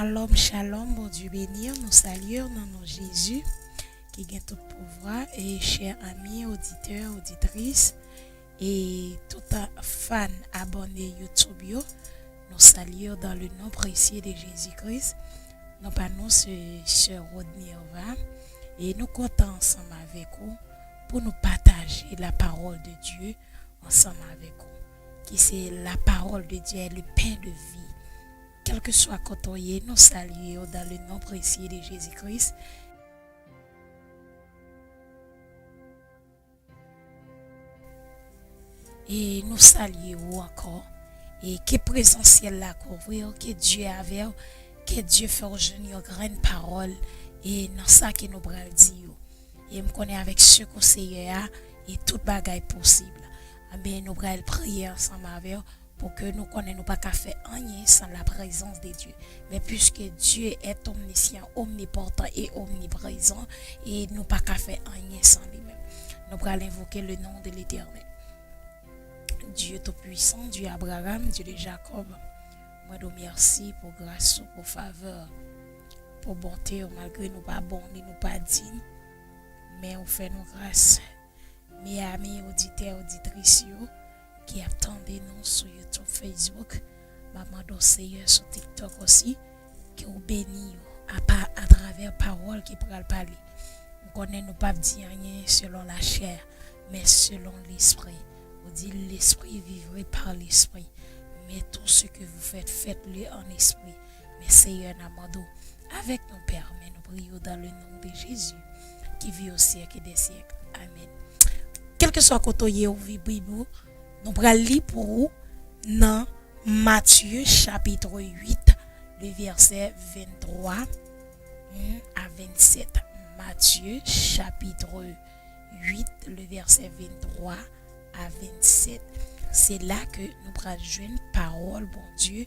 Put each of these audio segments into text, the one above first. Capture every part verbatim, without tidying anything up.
Shalom, shalom, Bondye beni w, nou salye w nan non Jezi ki gen tout pouvwa, e chè ami, oditè, oditris, e tout fan abòne YouTube yo, nou salye w dans le nom précieux de Jésus-Christ. Non pa nou se sè Rodney Herva, e nou kontan ansanm avèk ou pou nou pataje la parole de Dieu ansanm avèk ou, ki se la parole de Dieu, le pain de vie. Kèlkeswa kote w ye, nou salye w dans le nom précieux de Jésus-Christ. E nou salye w ankò. E ke prezans syèl la kouvri w, ke Dye avè w, ke Dye fè w jwenn yon grenn pawòl, e nan sa ke nou pral di yo. E m konnen avèk sekou Seyè a, e tout bagay posib. Anben, nou pral priye ansanm avè w, pou ke nou konnen nou pa ka fè anyen san la prezans de Dye. Men puiske Dieu est omniscient, omnipotent et omniprésent, e nou pa ka fè anyen san li menm. Nou pral envoke le nom de l'Éternel. Dieu tout-puissant, Dieu Abraham, Dieu de Jacob, mwen di w mèsi pou gras ou, pou favè w, pou bonte w, malgre nou pa bon ni nou pa dign, men ou fè nou gras. Mezanmi, oditè, oditris yo ki ap tande nou sou YouTube, Facebook, m ap mande w, Seyè, sou TikTok osi, ke w beni yo apa atravè pawòl ki pral pale. M konnen nou p ap di anyen selon lachè, men selon Lespri. Ou di, L'esprit vivrait par l'esprit. Mais tout ce que vous faites, faites-le en esprit. Men Seyè, n ap mande w avèk nou, Pè, men nou priye w dans le nom de Jésus, qui vit au siècle des siècles. Amen. Kèlkeswa kote w ye, ouvri Bib ou, nou pral li pou ou nan Matthieu chapitre huit, le verset vingt-trois, hmm, à vingt-sept. Matthieu chapitre huit, le verset vingt-trois à vingt-sept. Se la ke nou pral jwenn pawòl Bondye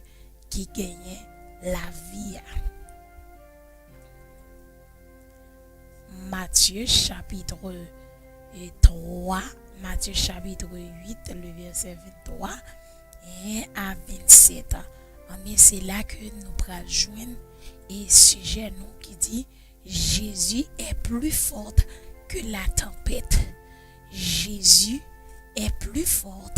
ki genyen lavi a. Matye chapitre, eh, twa, Matye chapitre huit, le verset vingt-trois, eh, à vingt-sept. Anben, se la ke nou pral jwenn e sijè nou ki di, Jésus est plus fort que la tempête. Jésus est plus fort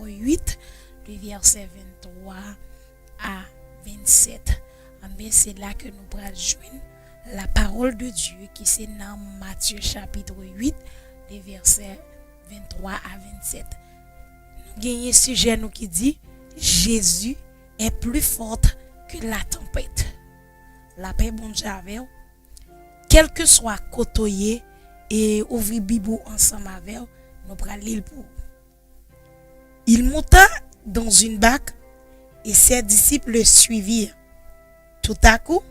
huit, le verset vingt-trois à vingt-sept. Anben, se la ke nou pral jwenn la parole de Dieu ki se nan Matye chapitre huit, le verset vingt-trois à vingt-sept. Nou genyen sijè nou ki di, Jésus est plus fort que la tempête. Lapè Bondye avè w. Kèlkeswa kote w ye, e ouvri Bib ou ansanm avè w, nou pral li l pou ou. Il monta dans une barque et ses disciples le suivirent. Tout à coup,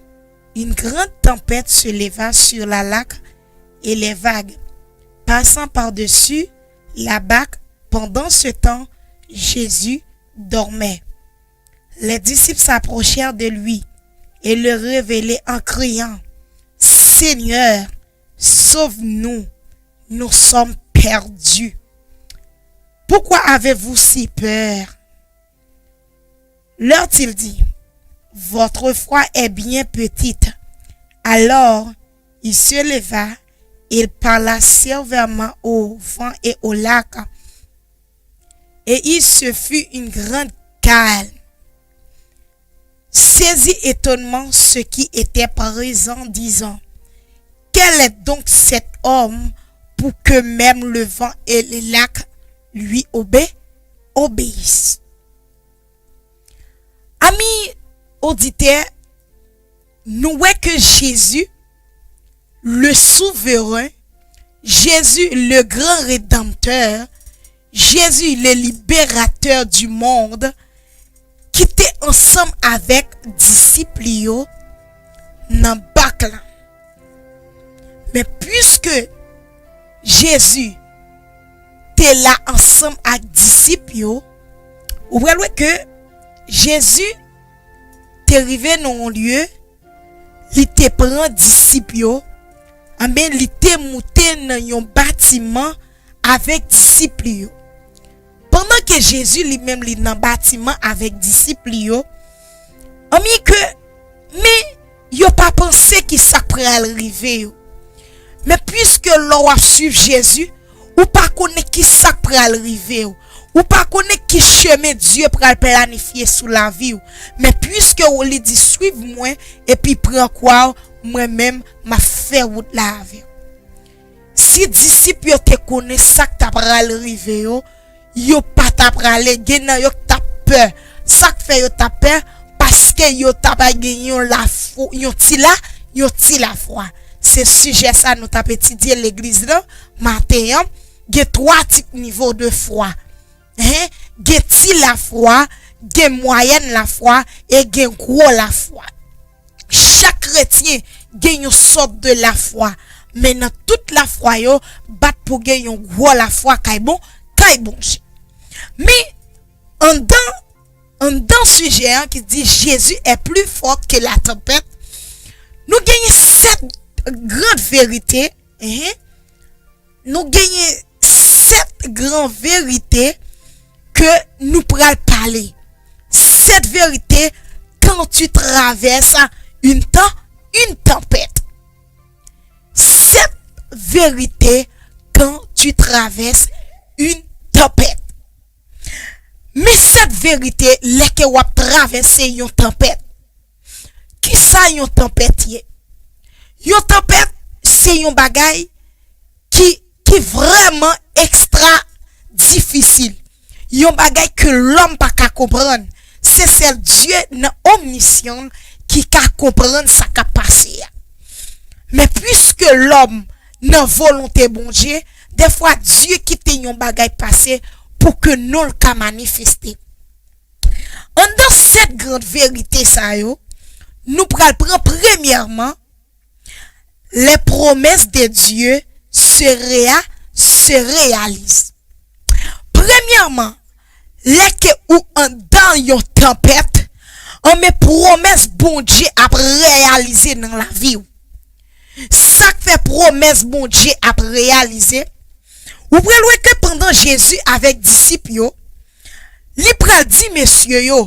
une grande tempête se leva sur la barque et les vagues passant par-dessus la barque. Pendant ce temps, Jésus dormait. Les disciples s'approchèrent de lui et le réveillaient en criant, Seigneur, sauve-nous, nous sommes perdus. Pourquoi avez-vous si peur? Leur-t-il dit, Votre foi est bien petite. Alors, il se leva, il parla sévèrement au vent et au lac, et il se fit une grande calme. Saisis étonnés, ceux qui étaient présents, disant, Quel est donc cet homme pour que même le vent et le lac lui obé-, obéissent? Ami oditè, nou wè ke Jezi, le souveren, Jezi, le gran redanmtè, Jezi, le liberatè du monde, ki te ansanm avèk disip li yo nan bak la. Men piske Jezi te la ansanm ak disip yo, ou pral wè ke Jezi te rive nan yon lye, li te pran disip yo, anben, li te moute nan yon batiman avèk disip li yo. Pandan ke Jezi li menm li nan batiman avèk disip li yo, Mi ke, men yo pa panse ki sa k pral rive yo. Men piske lè w ap swiv Jezi, ou pa konnen ki sa k pral rive w. Ou pa konnen ki chemen Dye pral planifye sou lavi w. Men piske w li di, "Swiv mwen, epi pran kwa w, mwen menm, m ap fè wout la avè w." Si disip yo te konnen sa k ta pral rive yo, yo pa ta prale, gen nan yo k t ap pè. Sa k fè yo t ap pè? Paske yo ta pa gen yon lafw-, yon ti la, yon ti lafwa. Se sijè sa nou t ap etidye legliz lan maten an. Gen twa tip nivo de fwa. Hen? Gen ti lafwa, gen mwayèn lafwa, e gen gwo lafwa. Chak kretyen gen yon sòt de lafwa, men nan tout lafwa yo, bat pou gen yon gwo lafwa kay bon, kay Bondye. Men, anndan, anndan sijè an ki di Jésus est plus fort que la tempête, nou genyen sèt gran verite, ehe, nou genyen sèt gran verite ke nou pral pale. Sèt verite quand tu traverses une tem-, une tempête. Sèt verite quand tu traverses une tempête. Men sèt verite lè ke w ap travèse yon tanpèt. Kisa yon tanpèt ye? Yon tanpèt, se yon bagay ki, ki vrèman ekstra difisil. Yon bagay ke lòm pa ka konprann. Se sèl Dye nan omnisyan ki ka konprann sa k ap pase a. Men piske lòm nan volonte Bondye, dèfwa Dye kite yon bagay pase pou ke non l ka manifeste. Anndan sèt gran verite sa yo, nou pral pran premyèman, les promesses de Dieu se réa-, se réalisent. Premyèman, lè ke ou anndan yon tanpèt, anben pwomès Bondye ap reyalize nan lavi w. Sa k fè pwomès Bondye ap reyalize, ou pral wè ke pandan Jezi avèk disip yo, li pral di mesye yo,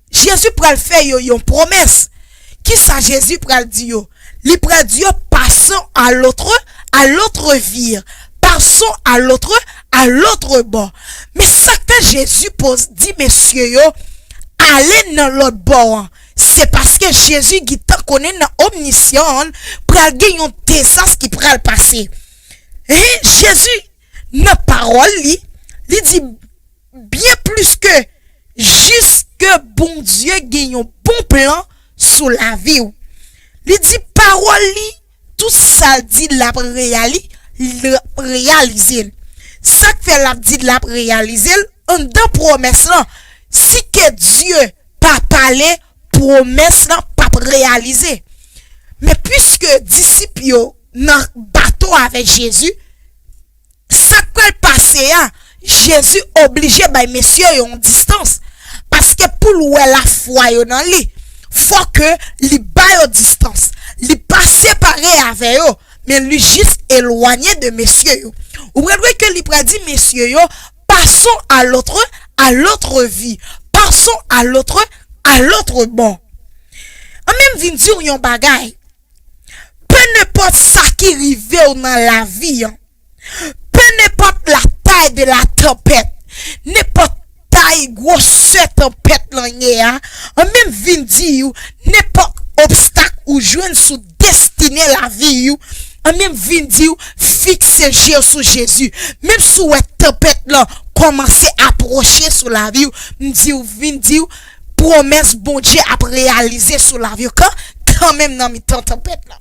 Jezi pral fè yo yon pwomès. Kisa Jezi pral di yo? Li pral di yo, passons à l'autre, à l'autre rive. Passons à l'autre, à l'autre bord. Men sa k fè Jezi poz di mesye yo, ale nan lòt bò an. Se paske Jezi gentan konnen nan omnisyan an, pral gen yon dezas ki pral pase. Hen, Jezi, nan pawòl li, li di byen plis ke jis ke Bondye gen yon bon plan sou lavi w. Li di pawòl li, tout sa l di l ap reyali-, l ap reyalize l. Sa k fè l ap di l ap reyalize l, anndan pwomès lan, si ke Dye pa pale, pwomès lan p ap reyalize. Men piske disip yo nan bato avèk Jezi, sa k pral pase a, Jezi oblije bay mesye yo yon distans. Paske pou l wè lafwa yo nan li, fò ke li ba yo distans. Li pa separe avè yo, men li jis elwanye de mesye yo. Ou pral wè ke li pral di mesye yo, passons à l'autre, à l'autre vie. Passons à l'autre, à l'autre bord. An menm vin di w yon bagay. Peu importe sa ki rive w nan lavi an, peu importe la taille de la tempête, nenpòt tay gwosè tanpèt lan ye a, an menm vin di w, nenpòt obstak ou jwenn sou destine lavi w, an menm vin di w, fikse je w sou Jezi. Menm si w wè tanpèt lan kòmanse apwoche sou lavi w, m di w, vin di w, pwomès Bondye ap reyalize sou lavi w kan, kanmenm nan mitan tanpèt lan.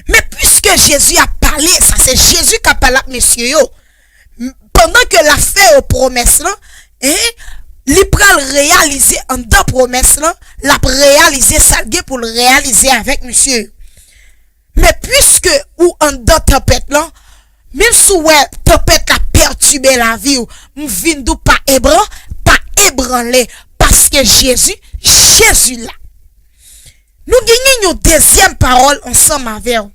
Men piske Jezi ap pale, sa se Jezi k ap pale ak mesye yo. M-, pandan ke l ap fè yo pwomès lan, en, li pral reyalize anndan pwomès lan, l ap reyalize sa l gen pou l reyalize avèk mesye yo. Men piske ou anndan tanpèt lan, menm si w wè tanpèt la pètibe lavi w, m vin di w pa ebran-, pa ebranle, paske Jezi, Jezi la. Nou genyen yon dezyèm pawòl ansanm avè w.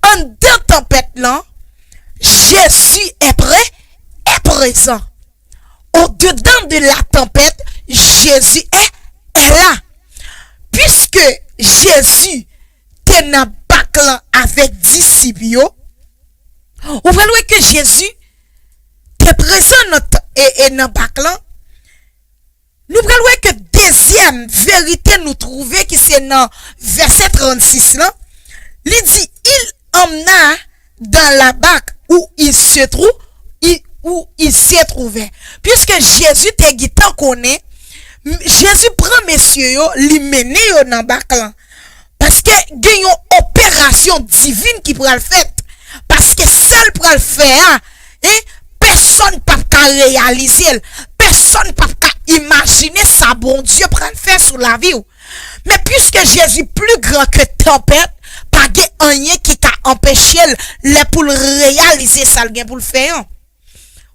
Anndan tanpèt lan, Jezi est prêt, est présent. Au-dedans de la tempête, Jésus est, est là. Piske Jezi te nan bak lan avèk disip yo, ou pral wè ke Jezi te prezan nan, e, e nan bak lan. Nou pral wè ke dezyèm verite nou twouve ki se nan vèsè trannsis lan. Li di, il emna dans la barque où il se trou, il, où il se trouvait. Piske Jezi te gentan konnen, m- Jezi pran mesye yo, li mennen yo nan bak lan. Paske gen yon operasyon divin ki pral fèt. Paske sa l pral fè a, en, pèsonn p ap ka reyalize l. Pèsonn p ap ka imajine sa Bondye pral fè sou lavi w. Men piske Jezi pli gran ke tanpèt, pa gen anyen ki ka anpeche l lè pou l reyalize sa l gen pou l fè an.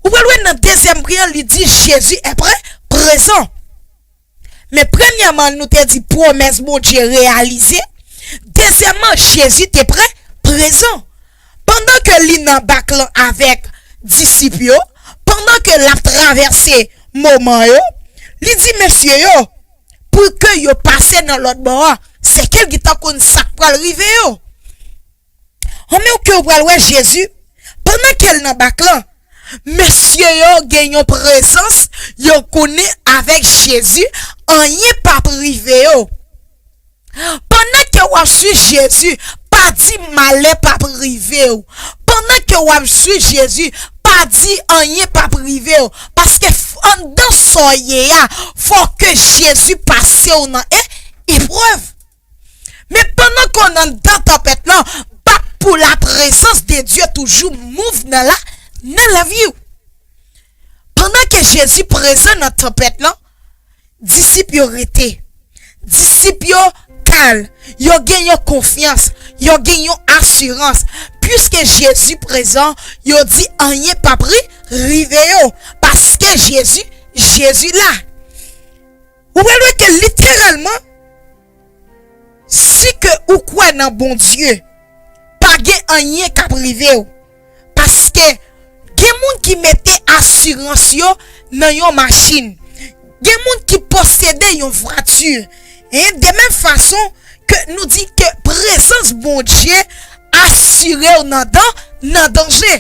Ou pral wè nan dezyèm pri an, li di Jezi est prêt, prezan. Men premyèman, nou te di pwomès Bondye reyalize. Dezyèmman, Jezi te prè, prezan. Pandan ke li nan bak lan avèk disip yo, pandan ke l ap travèse moman yo, li di mesye yo, pou ke yo pase nan lòt bò a, sèke l gentan konn sa k pral rive yo. An men ke w pral wè Jezi, pandan ke l nan bak lan, mesye yo gen yon prezans, yo konnen avèk Jezi, anyen p ap rive yo. Pandan ke w ap swiv Jezi, pa di malè p ap rive w. Pandan ke w ap swiv Jezi, pa di anyen p ap rive w. Paske f- anndan sa w ye a, fò ke Jezi pase w nan e- eprèv. Men pandan ke w anndan tanpèt lan, bat pou laprezans de Dye toujou mouv nan la, nan lavi w. Pandan ke Jezi prezan nan tanpèt lan, disip yo rete. Disip yo kalm, yo gen yon konfyans, yo gen yon asirans. Piske Jezi prezan, yo di anyen p ap ri- rive yo, paske Jezi, Jezi la. Ou pral wè ke literalman, si ke ou kwè nan Bondye, pa gen anyen k ap rive w. Paske gen moun ki mete asirans yo nan yon machin. Gen moun ki posede yon vwati. E de menm fason ke nou di ke prezans Bondye asire w nan dan- nan danje.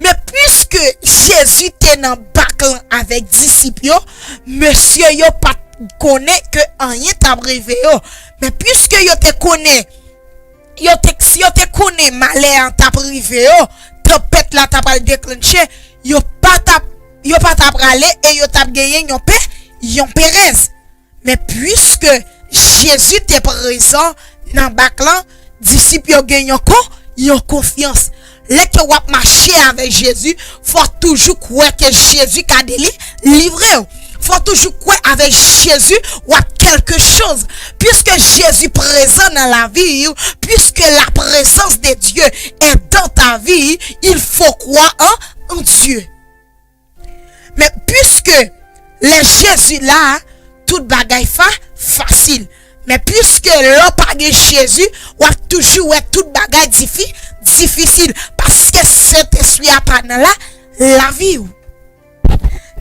Men piske Jezi te nan bak lan avèk disip yo, mesye yo pa t konnen ke anyen t ap rive yo. Men piske yo te konnen, yo te, si yo te konnen malè an t ap rive yo, tanpèt la t ap al deklanche, yo pa t ap, yo pa t ap prale e yo t ap genyen yon pè, yon perèz. Men piske Jezi te prezan nan bak lan, disip yo gen yon kon- yon konfyans. Lè ke w ap mache avèk Jezi, fò w toujou kwè ke Jezi ka deli- livre w. Fò w toujou kwè avèk Jezi, w ap kèlke choz. Piske Jezi prezan nan lavi w, puisque la présence de Dieu est dans ta vie, il faut croire en, en Dieu. Men piske lè Jezi la, tout bagay fa- fasil. Men piske lè w pa gen Jezi, w ap toujou wè tout bagay difi- difisil. Paske Sentespri a pa nan la- lavi w.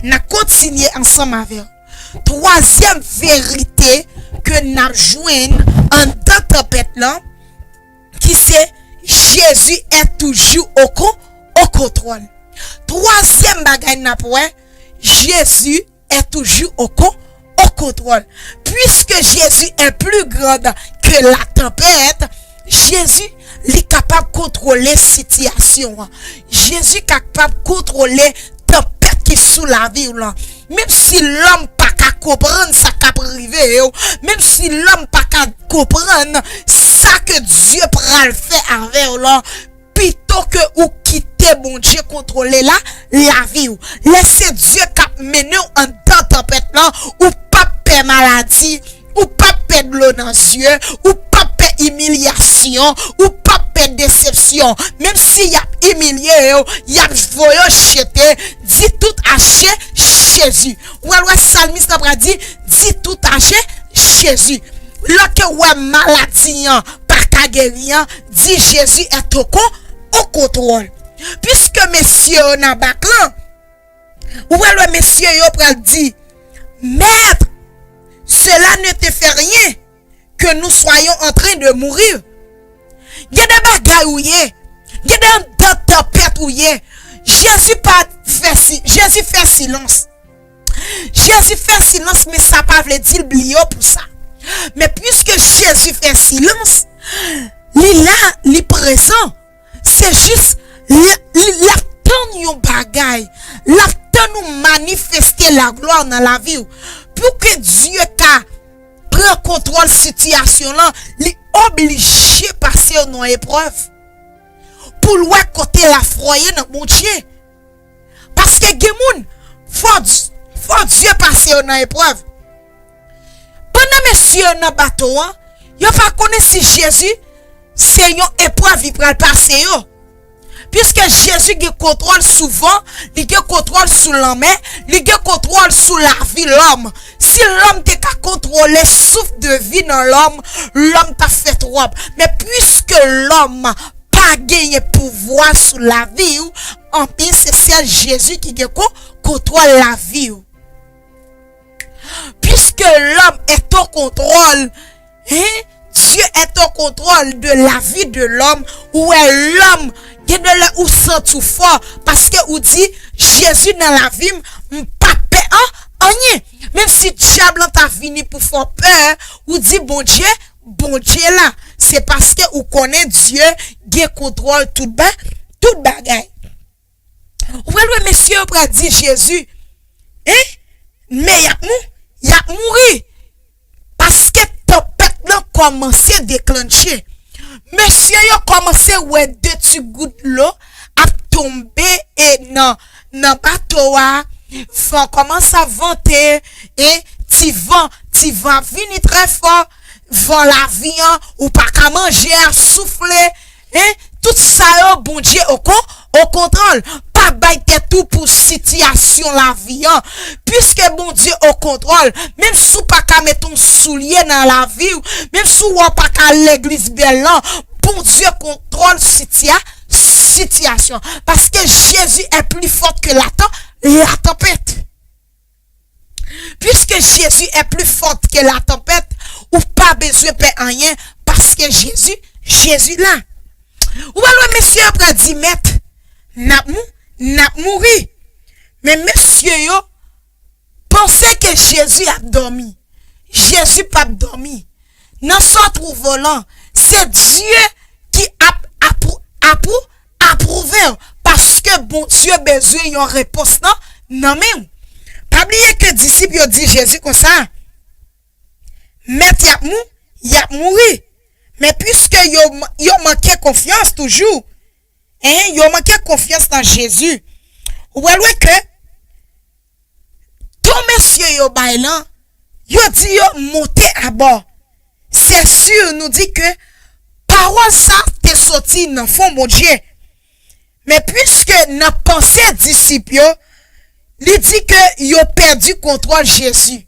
N a kontinye ansanm avè w. Twazyèm verite ke n ap jwenn anndan tanpèt lan, ki se Jezi est toujours au con- au contrôle. Twazyèm bagay n ap wè, Jezi est toujours au con- au contrôle. Puisque Jésus est plus grand que la tempête, Jezi, li kapab kontwole sitiyasyon an. Jezi kapab kontwole tanpèt ki sou lavi w lan. Menm si lòm pa ka konprann sa k ap rive w, menm si lòm pa ka konprann sa ke Dye pral fè avè w lan, pito ke ou kite Bondye kontwole la- lavi w. Lè se Dye k ap mennen w anndan tanpèt lan, ou p ap pè maladi, ou p ap pè dlo nan zye, ou p ap pè imilyasyon, ou p ap pè desepsyon. Menm si y ap imilye w, y ap voye w jete, di tout a Je- Jezi. Ou pral wè salmis la pral di, di tout a Je- Jezi. Lè ke w wè maladi an pa ka geri an, di Jezi est au con- au contrôle. Piske mesye yo nan bak lan, ou pral wè mesye yo pral di, Maître, cela ne te fait rien. que nous soyons en train de mourir. Gen de bagay ou ye, gen de anndan tanpèt ou ye. Jezi pa fè si, Jezi fè silans. Jezi fè silans, men sa pa vle di l bliye w pou sa. Men piske Jezi fè silans, li la, li prezan. Se jis, li, li, l ap tann yon bagay. L ap tann ou manifeste laglwa nan lavi w. Pou ke Dye ka pran kontwòl sitiyasyon lan, li oblije pase w nan eprèv. Pou l wè kote lafwa w ye nan Bondye. Paske gen moun, fò, fò Dye pase yo nan eprèv. Pandan mesye yo nan bato an, yo pa konnen si Jezi se yon eprèv li pral pase yo. Piske Jezi gen kontwòl sou van, li gen kontwòl sou lanmè, li gen kontwòl sou lavi lòm. Si lòm te ka kontwole souf de vi nan lòm, lòm t ap fè twòp. Men piske lòm pa genyen pouvwa sou lavi w, anben se sèl Jezi ki gen ko-, kontwòl lavi w. Puisque l'homme est au contrôle, hein, Dieu est au contrôle de la vie de l'homme, ou wè lòm, gen de lè ou santi w fò, paske ou di, Jezi nan lavi m, m pa pè an, anyen. Menm si dyab lan ta vini pou fè w pè, ou di, Bondye, Bondye la. Se paske ou konnen Dye gen kontwòl tout ba-, tout bagay. Ou pral wè mesye yo pral di Jezi, en, men y ap mou-, y ap mouri. Paske tanpèt lan kòmanse deklanche. Mesye yo kòmanse wè de ti gout dlo ap tonbe e nan, nan bato a. Van kòmanse ap vante, e ti van, ti van ap vini trè fò. Van lavi an, ou pa ka manje a soufle. En, tout sa yo, Bondye o kon-, o kontwòl. Pa bay tèt ou pou sitiyasyon lavi an. Piske Bondye o kontwòl, menm si w pa ka met yon soulye nan lavi w, menm si w pa ka al legliz bèl lan, Bondye kontwòl sitiya-, sitiyasyon. Paske Jezi est plus fort que la tem-, la tempête. Puisque Jésus est plus fort que la tempête, ou pa bezwen pè anyen, paske Jezi, Jezi la. Ou pral wè mesye yo pral di, Mèt, n ap mou-, n ap mouri. Men mesye yo panse ke Jezi ap dòmi. Jezi p ap dòmi. Nan sa w twouve w lan, se Dye ki ap apou-, apou-, apwouve w, paske Bondye bezwen yon repons nan, nan men w. Pa bliye ke disip yo di Jezi konsa, Mèt, y ap mou-, y ap mouri. Men piske yo, yo manke konfyans toujou, en, yo manke konfyans nan Jezi. Ou pral wè ke ton mesye yo bay lan, yo di yo monte abò. Se si nou di ke pawòl sa te soti nan fon Bondye. Men piske nan panse disip yo, li di ke yo pèdi kontwòl Jezi.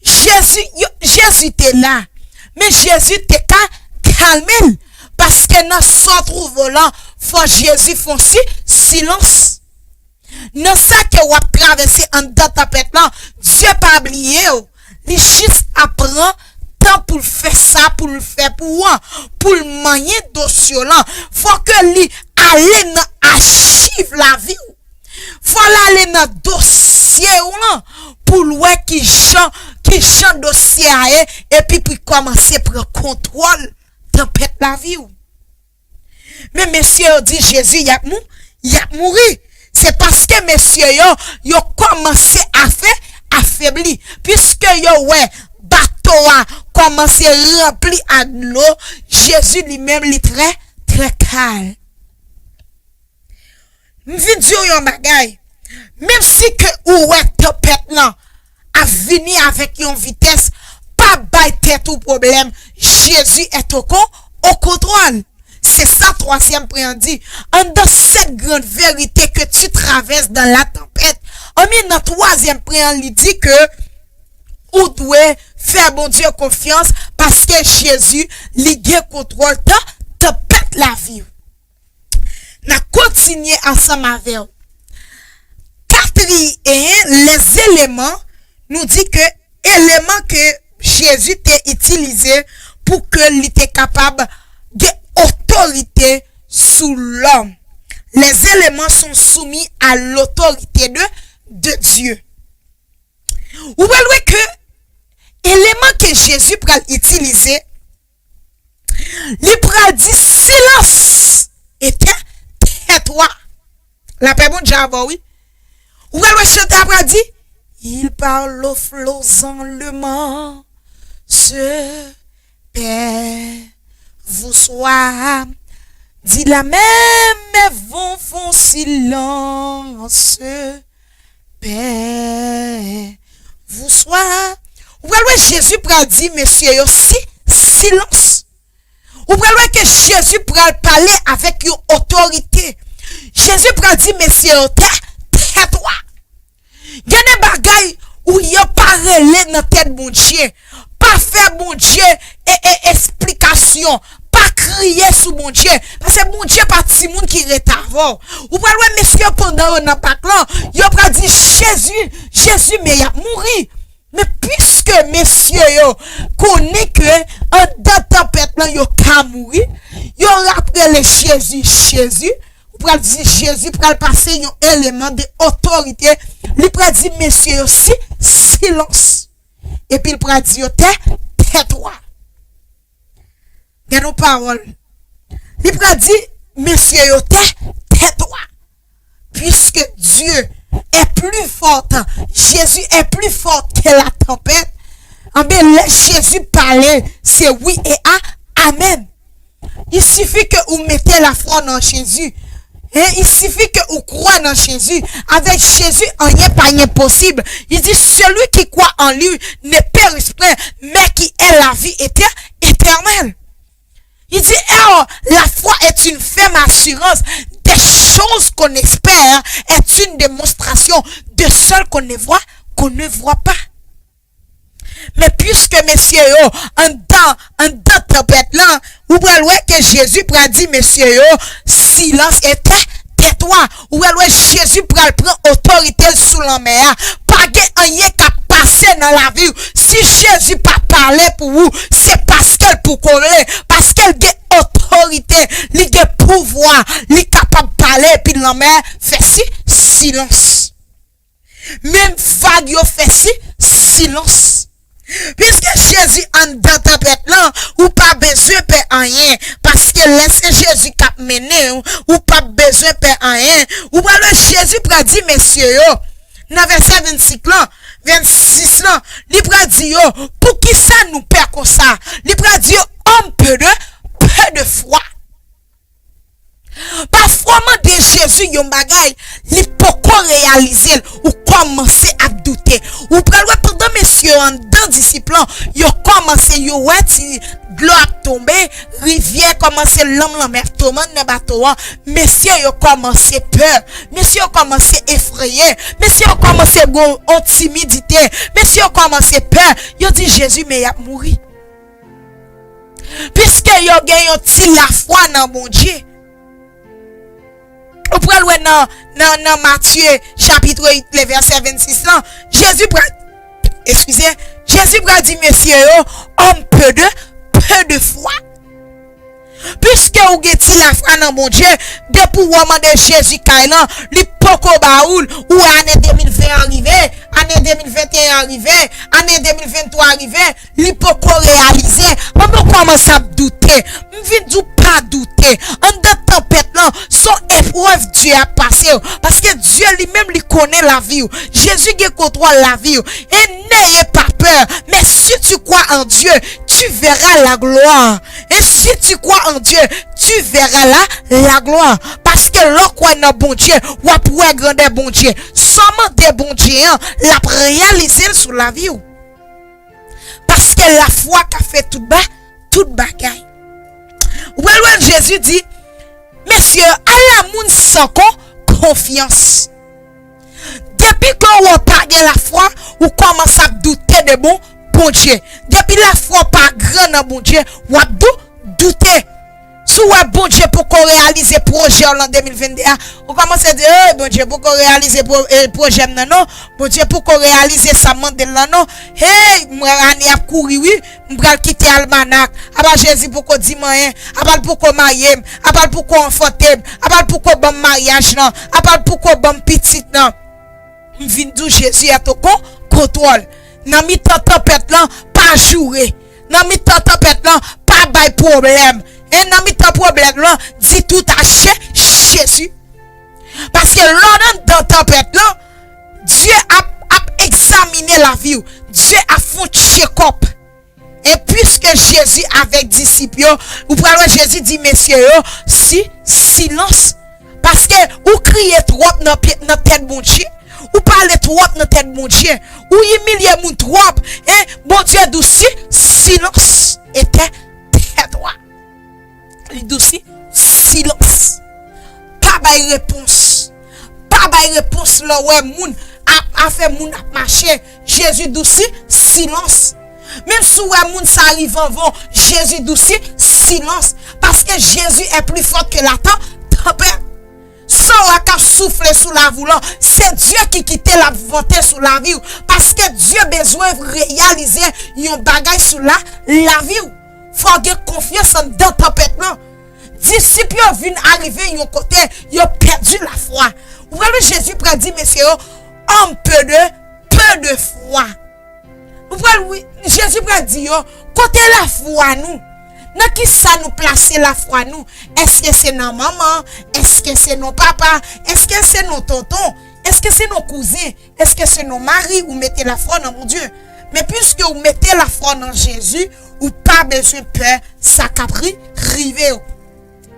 Jezi, yo, Jezi te la, men Jezi te ka kalme l, paske nan sa w twouve w lan, fò Jezi fè yon si-, silans. Nan sa ke w ap travèse anndan tanpèt lan, Dye pa bliye w. Li jis ap pran tan pou l fè sa pou l fè pou ou an, pou l manyen dosye w lan. Fò ke li ale nan achiv lavi w. Fò l ale nan dosye w lan pou l wè ki jan, ki jan dosye a ye, epi pou l kòmanse pran kontwòl tanpèt lavi w. Men mesye yo di Jezi, y ap mou-, y ap mouri. Se paske mesye yo, yo kòmanse afe-, afebli. Piske yo wè bato a kòmanse ranpli ak dlo, Jezi li menm li trè, trè kalm. M vin di w yon bagay. Menm si ke ou wè tanpèt lan ap vini avèk yon vitès, pa bay tèt ou pwoblèm. Jezi est au con-, au contrôle. Se sa twazyèm pwen an di. Anndan sept grandes vérités que tu traverses dans la tempête. Anben, nan twazyèm pwen an, li di ke ou dwe fè Bondye konfyans paske Jezi, li gen kontwòl tan-, tanpèt lavi w. N ap kontinye ansanm avè w. Katriyen, les éléments, nou di ke eleman ke Jezi te itilize pou ke li te kapab gen otorite sou lòm. Les éléments sont soumis à l'autorité de, de Dieu. Ou pral wè ke eleman ke Jezi pral itilize, li pral di silans e tè, tèt ou a. Lapè Bondye avè w, wi. Ou pral wè chante a pral di, il parle aux flots en lemant, se pè, vous soyez, dit la mer, mes vents font silence. Pè, vouswa. Ou pral wè Jezi pral di mesye yo si, silans. Ou pral wè ke Jezi pral pale avèk yon otorite. Jezi pral di mesye yo tè, tèt ou a. Gen de bagay ou yo pa rele nan tèt Bondye. Pa fè Bondye e, e, esplikasyon. Pa kriye sou Bondye. Paske Bondye pa timoun ki rete avè w. Ou pral wè mesye yo pandan yo nan bak lan, yo pral di Jezi, Jezi, men y ap mouri. Men piske mesye yo konnen ke anndan tanpèt lan yo ka mouri, yo ap rele Jezi, Jezi. Ou pral di Jezi pral pase yon eleman de otorite. Li pral di mesye yo si, silans. Epi l pral di yo tè, tèt ou a. Gade yon pawòl. Li pral di mesye yo tè, tèt ou a. Puisque Dieu est plus fort, Jésus est plus fort que la tempête. Anben, lè Jezi pale, se wi e a, amèn. Il suffit que ou mete lafwa nan Jezi. Hein, il suffit que ou kwè nan Jezi. Avec Jésus, anyen pa enposib. Il dit, celui qui croit en lui ne périsse point, mais qui ait la vie éter-, éternelle. Il dit, or, la foi est une ferme assurance des choses qu'on espère, est une démonstration de celles qu'on ne voit, qu'on ne voit pas. Men piske mesye yo anndan, anndan tanpèt lan, ou pral wè ke Jezi pral di mesye yo, silans e tè, tèt ou a. Ou pral wè Jezi pral pran otorite l sou lanmè a. Pa gen anyen k ap pase nan lavi w. Si Jezi pa pale pou ou, se paske l poko vle, paske l gen otorite, li gen pouvwa, li kapab pale epi lanmè fè si, silans. Menm vag yo fè si, silans. Piske Jezi anndan tanpèt lan, ou pa bezwen pè anyen, paske lè se Jezi k ap mennen w, ou p ap bezwen pè anyen. Ou pral wè Jezi pral di mesye yo, nan vèsè vennsenk lan, vennsis lan, li pral di yo, poukisa nou pè konsa? Li pral di yo, homme peu de, peu de foi. Pafwa w mande Jezi yon bagay, li poko reyalize l, ou kòmanse ap doute. Ou pral wè pandan mesye yo anndan disip lan, yo kòmanse, yo wè ti dlo ap tonbe, rivyè kòmanse, lanm lanmè ap tonbe anndan bato an, mesye yo kòmanse pè, mesye yo kòmanse efreye, mesye yo kòmanse gon yon timidite, mesye yo kòmanse pè, yo di Jezi men y ap mouri. Piske yo gen yon ti lafwa nan Bondye. Ou pral wè nan, nan, nan Matye chapit uit, le vèsè vennsis lan, Jezi pral, eskize, Jezi pral di mesye yo, homme peu de, peu de foi. Piske ou gen ti lafwa nan Bondye, depi w mande Jezi kay lan, li poko ba ou l, ou wè ane de mil ven an rive, ane de mil venteyen an rive, ane de mil venntwa an rive, li poko reyalize, men w kòmanse ap doute. M vin di w pa doute. Anndan tanpèt lan, se yon eprèv Dye ap pase w. Paske Dye li menm li konnen lavi w. Jezi gen kontwòl lavi w. Et n'ayez pas peur, mais si tu crois en Dieu, tu verras la gloire. Et si tu crois en Dieu, tu verras la, la gloire. Paske lè w kwè nan Bondye, w ap wè grandè Bondye. Sa w mande Bondye an, l ap reyalize l sou lavi w. Paske lafwa ka fè tout ba, tout bagay. Ou pral wè Jezi di, mesye, ala moun san kon, konfyans. Depi ke w pa gen lafwa, ou kòmanse ap doute de bon, Bondye. Depi lafwa w pa gran nan Bondye, w ap dou, doute. Si w wè Bondye poko reyalize pwojè w lan de mil venn de a, ou kòmanse di, "Ey, Bondye poko reyalize pwo-, eh, pwojè m nan non. Bondye poko reyalize sa m mande l lan non. Hey, m wè ane ap kouri wi. M pral kite almanak. Apa Jezi poko di m anyen. Apa l poko marye m. Apa l poko anfante m. Apa l poko ban m maryaj lan. Apa l poko ban m pitit lan." M vin di w Jezi est au con-, kontwòl. Nan mitan tanpèt lan, pa joure. Nan mitan tanpèt lan, pa bay pwoblèm. E nan mitan pwoblèm lan, di tout a Je-, Jezi. Paske lè w anndan tanpèt lan, Dye ap, ap egzamine lavi w. Dye ap fè yon tchekòp. E piske Jezi avèk disip yo, ou pral wè Jezi di mesye yo, si, silans. Paske ou kriye twòp nan pye, nan tèt Bondye, ou pale twòp nan tèt Bondye, ou imilye moun twòp, e Bondye di w si, silans, etè tèt ou a. Li di w si, silans. Pa bay repons. Pa bay repons lè w wè moun ap, afè moun ap mache. Jezi di w si, silans. Menm si w wè moun sa rive anvan w, Jezi di w si, silans. Paske Jezi est plus fort que la tan-, tanpèt. Sa w wè k ap soufle sou lavi w lan, se Dye ki kite l ap vante sou lavi w. Paske Dye bezwen reyalize yon bagay sou la, lavi w. Fò w gen konfyans anndan tanpèt lan. Disip yo vin arive yon kote, yo pèdi lafwa. Ou wè lè Jezi pral di mesye yo, homme peu de, peu de foi. Ou pral wi, Jezi pral di yo, kote lafwa nou? Nan ki sa nou plase lafwa nou? Èske se nan manman? Èske se nan papa? Èske se nan tonton? Èske se nan kouzen? Èske se nan mari ou mete lafwa nan Bondye? Men piske ou mete lafwa nan Jezi, ou pa bezwen pè sa k ap ri-, rive w.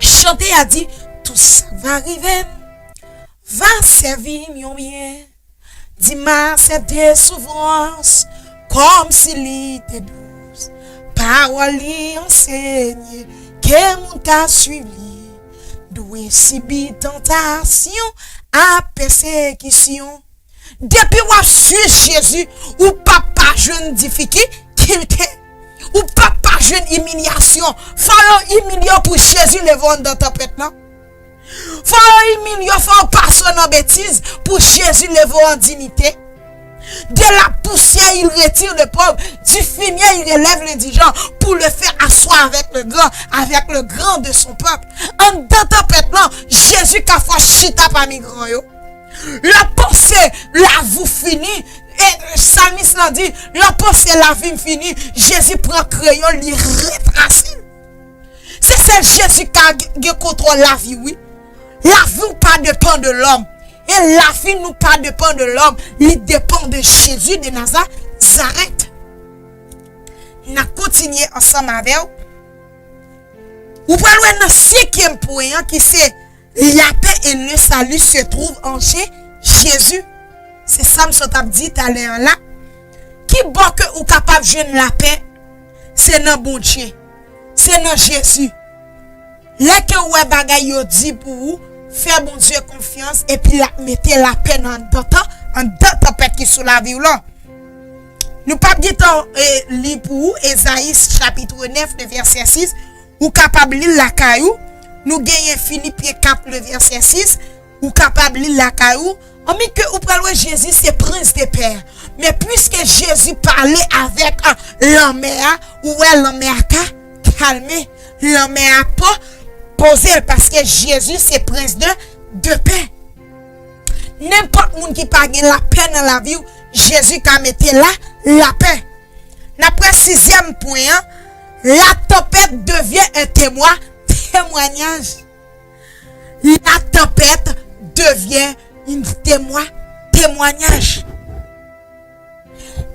Chante a di, tout sa k va rive m, va sèvi m yon byen. Di m aksepte soufrans kòmsi li te dous. Pawòl li ansenye ke moun ka swiv li dwe sibi tantasyon ak pèsekisyon. Depi w ap swiv Jezi, ou p ap pa jwenn difikilte. Ou p ap pa jwenn imilyasyon. Fò yo imilye w pou Jezi leve w anndan tanpèt lan. Fò yo imilye w, fò yo pase w nan betiz pou Jezi leve w an diyite. De la poussière, il retire le pauvre, du fumier, il relève l'indigent, pour le faire asseoir avec le grand, avec le grand de son peuple. Anndan tanpèt lan, Jezi ka fè w chita pami gran yo. Lè w panse lavi w fini, e salmis lan di, lè w panse lavi m fini, Jezi pran kreyon l, li retrase l. Se sèl Jezi k ka gen kontwòl lavi w, wi. Lavi w pa depann de lòm. E lavi nou pa depann de lòm. Li depann de Jezi de Nazarèt. N ap kontinye ansanm avè w. Ou pral wè nan senkyèm pwen an ki se la paix et le salut se trouvent en Jé-, Jésus. Se sa m sot ap di talè an la. Ki bò ke ou kapab jwenn lapè? Se nan Bondye. Se nan Jezi. Lè ke w wè bagay yo di pou ou, fè Bondye konfyans epi l ap mete lapè nan anndan tan, anndan tanpèt ki sou lavi w lan. Nou p ap gen tan, e, li pou ou, Ezayi chapit nèf, le vèsè sis, ou kapab li l lakay ou. Nou genyen Filipyen kat, le vèsè sis, ou kapab li l lakay ou. Anben ke ou pral wè Jezi se prens de pè. Men piske Jezi pale avèk, a, lanmè a, ou wè lanmè a ka kalme. Lanmè a pa poze l paske Jezi se prens de, de pè. Nenpòt moun ki pa gen lapè nan lavi w, Jezi ka mete la, lapè. N ap wè sizyèm pwen an, la tempête devient un témoin, témoignage. La tempête devient un témoin, témoignage.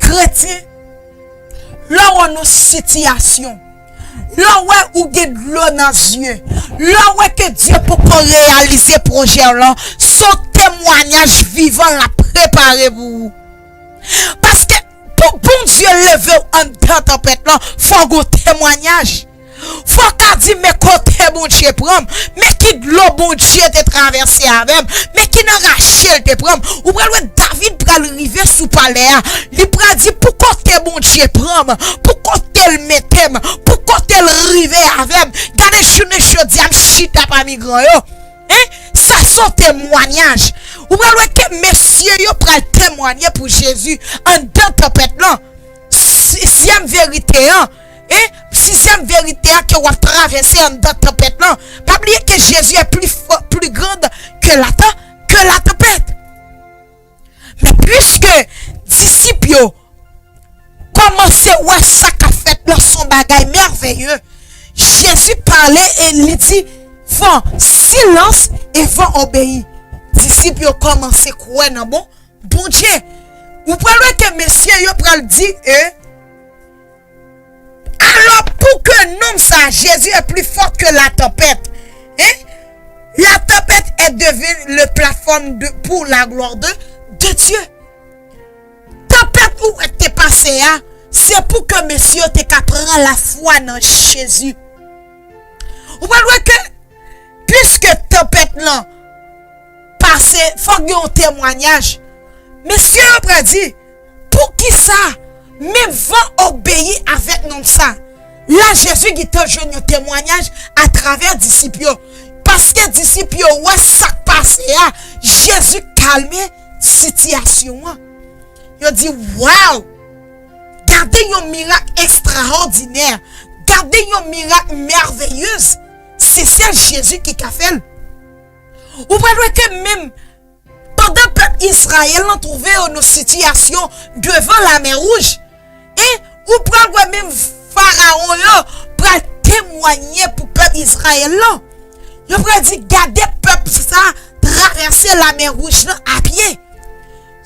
Kretyen, lè w nan sitiyasyon, lè w wè ou gen dlo nan zye, lè w wè ke Dye poko reyalize pwojè w lan, se yon temwayaj vivan l ap prepare pou ou. Paske pou Bondye leve w anndan tanpèt lan, fò w gen yon temwayaj. Fò w ka di, men kote Bondye pran m, men ki dlo Bondye te travèse avè m, men ki nan rache l te pran m. Ou pral wè David pral rive sou palè a, li pral di, pou kote Bondye pran m, pou kote l mete m, pou kote l rive avè m. Gade jounen jodi a, m chita pami gran yo. Hein? Sa se yon temwanyaj. Ou pral wè ke mesye yo pral temwanye pou Jezi anndan tanpèt lan. Sizyèm verite an, hein? Sizyèm verite a ke w ap travèse anndan tanpèt lan. Pa bliye ke Jezi est plus fort, plus grande que la tem-, que la tempête. Men piske disip yo kòmanse wè sa k ap fèt la se yon bagay mèveye, Jezi pale e li di van, silans, e van obeyi. Disip yo kòmanse kwè nan bon Bondye. Ou pral wè ke mesye yo pral di, e, alors pour que non, sa, Jésus est plus fort que la tempête. Hein? La tempête est devenue le plateforme de, pour la gloire de, de Dieu. Tanpèt ou wè k te pase a, se pou ke mesye yo te ka pran lafwa nan Jezi. Ou pral wè ke, piske tanpèt lan pase, fòk gen yon temwayaj. Mesye yo pral di, poukisa menm van obeyi avèk nonm sa? La, Jezi gentan jwenn yon temwayaj atravè disip yo. Paske disip yo wè sa k pase a, Jezi kalme sitiyasyon an. Yo di, waw! Gade yon mirak ekstraòdinè! Gade yon mirak mèveyez! Se sèl Jezi ki ka fè l. Ou pral wè ke menm pandan pèp Izrayèl lan twouve yo nan sitiyasyon devan Lamè Wouj, e ou pral wè menm Farawon yo pral temwanye pou pèp Izrayèl lan. Yo pral di, gade pèp sa travèse Lamè Wouj lan apye.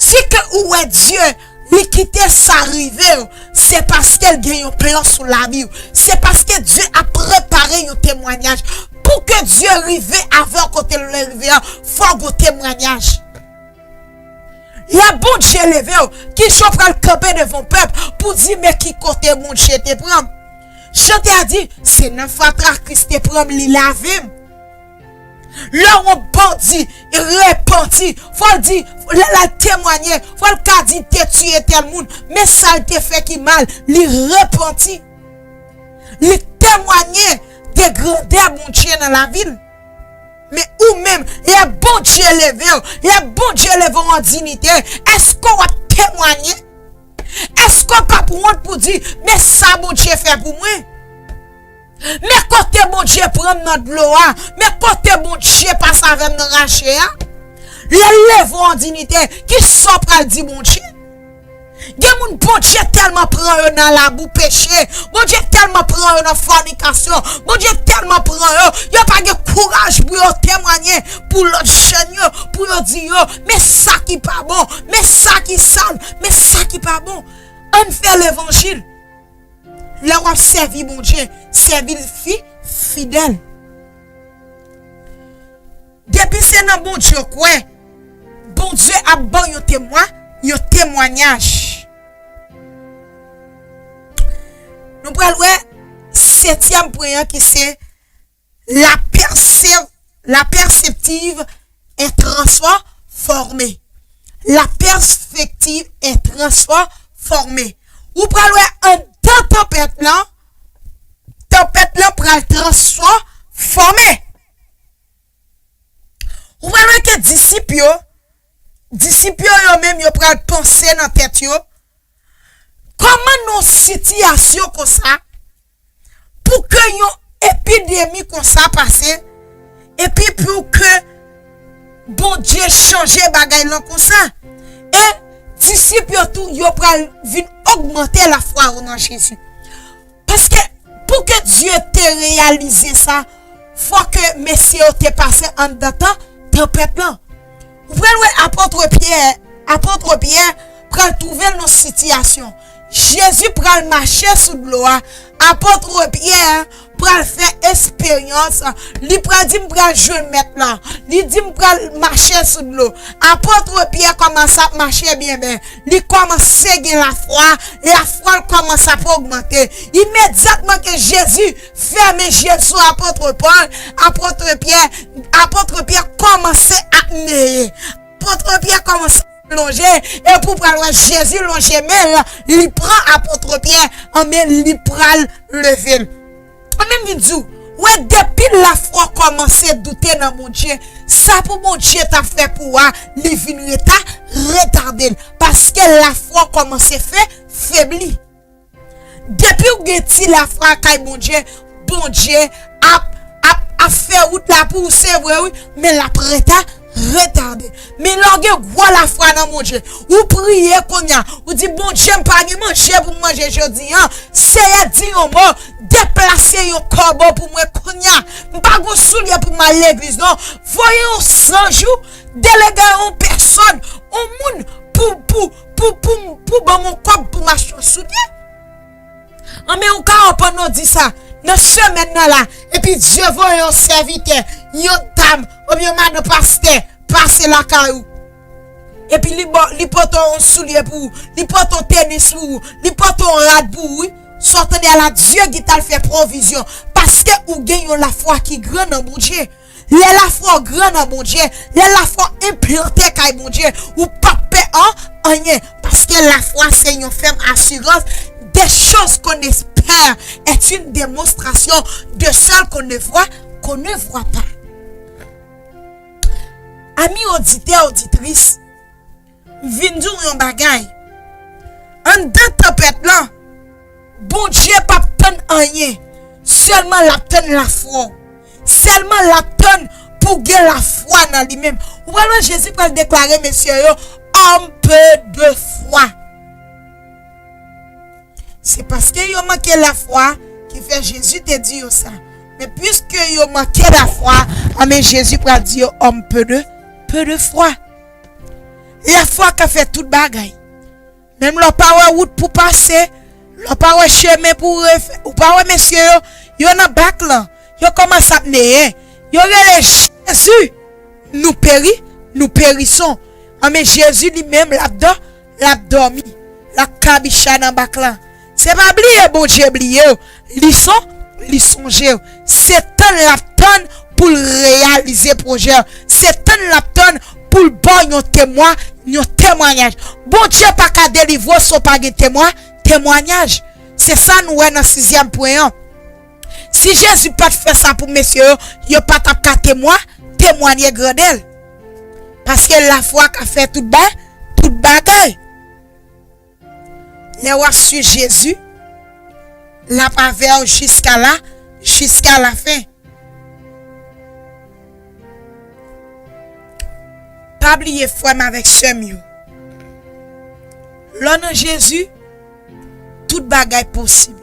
Si ke ou wè Dye, li kite sa rive w, se paske l gen yon plan sou lavi w. Se paske Dye ap prepare yon temwayaj. Pou ke Dye rive avè w kote l vle rive a, fò w gen temwayaj. Lè Bondye leve w, kijan w pral kanpe devan pèp pou di, men ki kote Bondye te pran m? Chante a di, se nan fatra Kris te pran m, li lave m. Lè yon bandi repanti, fò l di, lè l al temwanye, fò l ka di, te tiye tèl moun, men sa l te fè ki mal, li repanti. Li temwanye de grandè Bondye nan lavi l. Men ou menm, lè Bondye leve w, lè Bondye leve w an diyite, èske w ap temwanye? Èske w p ap wont pou di, men sa Bondye fè pou mwen? Men kote Bondye pran m nan dlo a, men kote Bondye pase avè m nan rache a. Lè l leve w an diyite, kisa w pral di Bondye? Gen moun Bondye tèlman pran yo nan labou peche, Bondye tèlman pran yo nan fònikasyon, Bondye tèlman pran yo, yo pa gen kouraj pou yo temwanye pou lòt jèn yo, pou yo di yo, men sa ki pa bon, men sa ki sal, men sa ki pa bon. Ann fè levanjil. Lè w ap sèvi Bondye, sèvi l fi, fidèl. Depi se nan Bondye w kwè, Bondye ap ban yon temwa, yon temwayaj. Nou pral wè setyèm pwen an ki se la pèse-, la perspective est transformée. La perspective est transformée. Ou pral wè anndan tanpèt lan, tanpèt lan pral transfòme. Ou pral wè ke disip yo, disip yo yo menm yo pral panse nan tèt yo, kòman nan yon sitiyasyon konsa, pou ke yon epidemi konsa pase, epi pou ke Bondye chanje bagay lan konsa. E disip yo tou, yo pral vin ogmante lafwa yo nan Jezi. Paske pou ke Dye te reyalize sa, fò ke mesye yo te pase anndan tan, tanpèt lan. Ou pral wè apot Pyè, apot Pyè pral twouve l nan sitiyasyon. Jezi pral mache sou dlo a. Apot Pyè pral fè esperyans, li pral di, "M pral jwenn Mèt la." Li di, "M pral mache sou dlo." Apot Pyè kòmanse ap mache byen, byen. Li kòmanse gen lafwa, lafwa l kòmanse ap ogmante. Imedyatman ke Jezi fèmen je sou apot Pòl, apot Pyè, apot Pyè kòmanse ap neye. Apot Pyè kòmanse ap lonje, epi w pral wè Jezi lonje men l, li pran apot Pyè, anben, li pral leve l. Mwen menm vin di w, wè, depi lafwa w kòmanse doute nan Bondye, sa pou Bondye ta fè pou w a, li vin reta, retade l. Paske lafwa w kòmanse fe, febli. Depi w gen ti lafwa kay Bondye, Bondye ap, ap, ap fè wout la pou ou, se vre, wi, men l ap reta, retade. Men lè w gen gwo lafwa nan Bondye, ou priye kounye a, ou di, "Bondye, m pa gen manje pou m manje jodi a. Seyè, di yon mo, deplase yon kòbo pou mwen kounye a. M pa gen soulye pou m al legliz, non. Voye yon zanj ou, delege yon pèsòn, yon moun pou, pou, pou, pou, pou ban m yon kòb pou m achte yon soulye." Anben, ou ka wè pandan w di sa, nan semèn nan la, epi Dye voye yon sèvitè, yon dam, oubyen yon madan pastè, pase lakay ou. Epi li ba, li pote yon soulye pou ou, li pote yon tenis pou ou, li pote yon rad pou ou, wi. Sa w tande a la, Dye gentan fè pwovizyon, paske ou gen yon lafwa ki gran nan Bondye. Lè lafwa w gran nan Bondye, lè lafwa w enplante kay Bondye, ou p ap pè an, anyen, paske lafwa se yon fèm asirans. Des choses qu'on espère est une démonstration de celles qu'on ne voit, qu'on ne voit pas. Ami oditè, oditris, m vin di w yon bagay. Anndan tanpèt lan, Bondye p ap tann anyen. Sèlman l ap tann lafwa w. Sèlman l ap tann pou w gen lafwa nan li menm. Ou pral wè Jezi pral deklare mesye yo, "Homme peu de foi." Se paske yo manke lafwa ki fè Jezi te di yo sa. Men piske yo manke lafwa, anben Jezi pral di yo, "Homme peu de, peu de foi." Lafwa ka fè tout bagay. Menm lè w pa wè wout pou pase, lè w pa wè chemen pou refè, ou pa wè mesye yo, yo nan bak lan, yo kòmanse ap neye, yo rele Jezi, "Nous péri, nous périssons." Anben Jezi li menm l ap dò, l ap dòmi, l ap kabicha nan bak lan. Se pa bliye Bondye bliye w, li son, li sonje w. Se tann l ap tann pou l reyalize pwojè w. Se tann l ap tann pou l ba w yon temwa, yon temwayaj. Bondye pa ka delivre w san w pa gen temwa, temwayaj. Se sa nou wè nan sizyèm pwen an. Si Jezi pa t fè sa pou mesye yo, yo pa t ap ka temwa, temwaye grandè l. Paske lafwa ka fè tout ba, tout bagay. Lè w ap swiv Jezi, l ap avè w jiska la, jiska lafen. Pa bliye, frè m avèk sè m yo, lè w nan Jezi, tout bagay posib.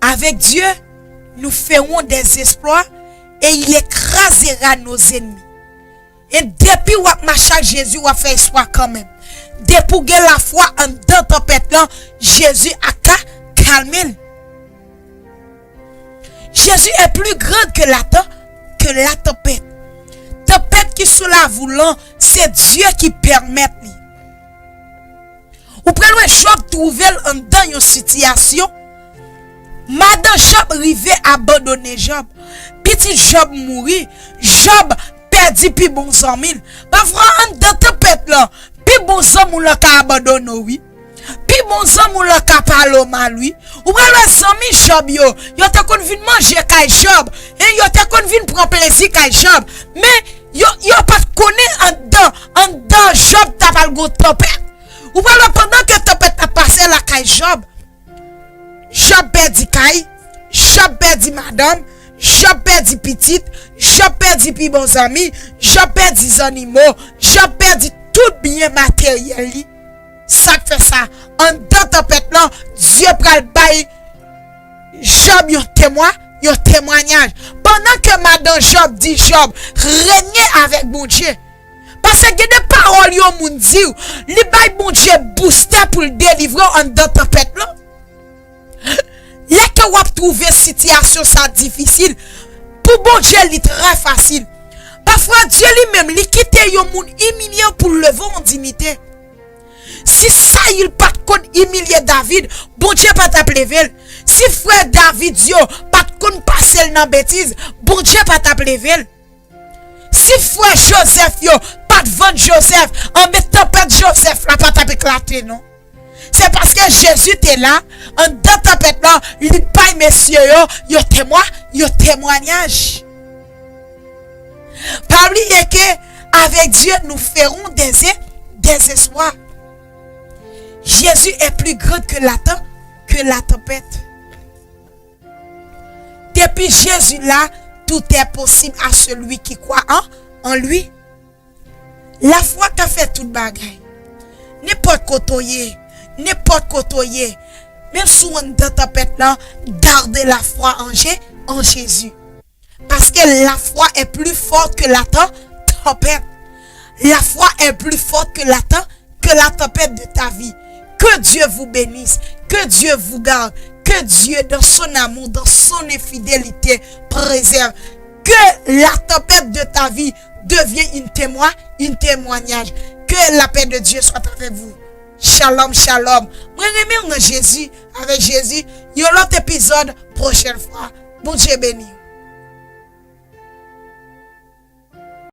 Avec Dieu, nous ferons des exploits et il écrasera nos ennemis. E depi w ap mache ak Jezi, w ap fè espwa kanmenm. Depi w gen lafwa anndan tanpèt lan, Jezi ap ka kalme l. Jésus est plus grand que la tem-, que la tempête. Tanpèt ki sou lavi w lan, se Dye ki pèmèt li. Ou pral wè Jòb twouve l anndan yon sitiyasyon. Madan Jòb rive abandone Jòb. Pitit Jòb mouri. Jòb pèdi pi bon zanmi l. Pafwa, anndan tanpèt lan, pi bon zanmi w lan ka abandone w, wi. Pi bon zanmi w lan ka pale w mal, wi. Ou pral wè zanmi Jòb yo, yo te konn vin manje kay Jòb, e yo te konn vin pran plezi kay Jòb. Men, yo, yo pa t konnen anndan, anndan Jòb ta pral gon tanpèt. Ou pral wè pandan ke tanpèt ap pase lakay Jòb, Jòb pèdi kay, Jòb pèdi madanm, Jòb pèdi pitit, Jòb pèdi pi bon zanmi, Jòb pèdi zannimo, Jòb pèdi tout byen materyèl li. Sa k fè sa, anndan tanpèt lan, Dye pral bay Jòb yon temwa-, yon temwayaj. Pandan ke madan Jòb di Jòb, renye avèk Bondye. Paske gen de pawòl yon moun di w, li bay Bondye boustè pou l delivre w anndan tanpèt lan. Lè ke w ap twouve sitiyasyon sa difisil, pou Bondye li trè fasil. Pafwa Dye li menm li kite yon moun imilye w pou l leve w an diyite. Si Sayil pa t konn imilye David, Bondye pa t ap leve l. Si frè David yo pa t konn pase l nan betiz, Bondye pa t ap leve l. Si frè Jozèf yo pa t vann Jozèf, anben tanpèt Jozèf la pa t ap eklate non. Se paske Jezi te la, anndan tanpèt la, li bay mesye yo, yo temwa, yo temwanyaj. Pa bliye ke avec Dieu nous ferons des, des exploits. Jésus est plus grand que la tem- que la tempête. Depi Jezi la, tout est possible à celui qui croit en, en lui. Lafwa ka fè tout bagay. Nenpòt kote w ye, nenpòt kote w ye, menm si w anndan tanpèt lan, garde la foi en Je, en Jésus. Parce que la foi est plus forte que la tem- tempête. La foi est plus forte que la tem- que la tempête de ta vie. Que Dieu vous bénisse, que Dieu vous garde, que Dieu, dans son amour, dans son fidélité, préserve. Que la tempête de ta vie devienne une témoin, une témoignage. Que la paix de Dieu soit avec vous. Shalom, shalom. Mwen renmen w nan Jezi, avèk Jezi, yon lòt epizòd, pwochèn fwa. Bondye beni w.